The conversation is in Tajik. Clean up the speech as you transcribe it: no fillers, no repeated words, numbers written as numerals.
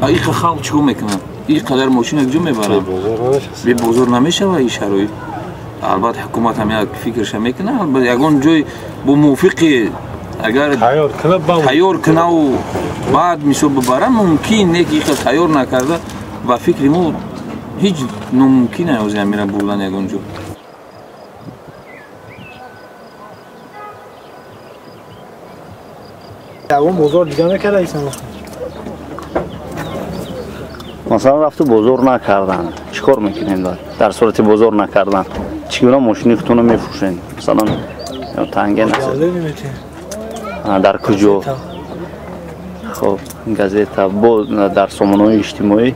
Иқа халқ чикор мекунад? Ин қадар мошина куҷо мебарад? Бебозор намешавад ин шароит. Албатта ҳукумат ҳам як фикрша мекунад, албатта ягон ҷой бо мувофиқи агар тайёр кунаву баъд мисол бибарам, мумкин не ки иқа тайёр накарда, ба фикри мо ҳеҷ номумкин аст ҳозир амира бурдан ягон ҷо. Ягон бозор дига мекардаисам? Масалан, рафту бозор накардан, чӣ кор мекунем? Дар сурати бозор накардан чӣ гуна мошини худтонро мефурӯшем? Масалан, танге дар куҷо? Хоб, газета бо дар сомонаҳои иҷтимоӣ.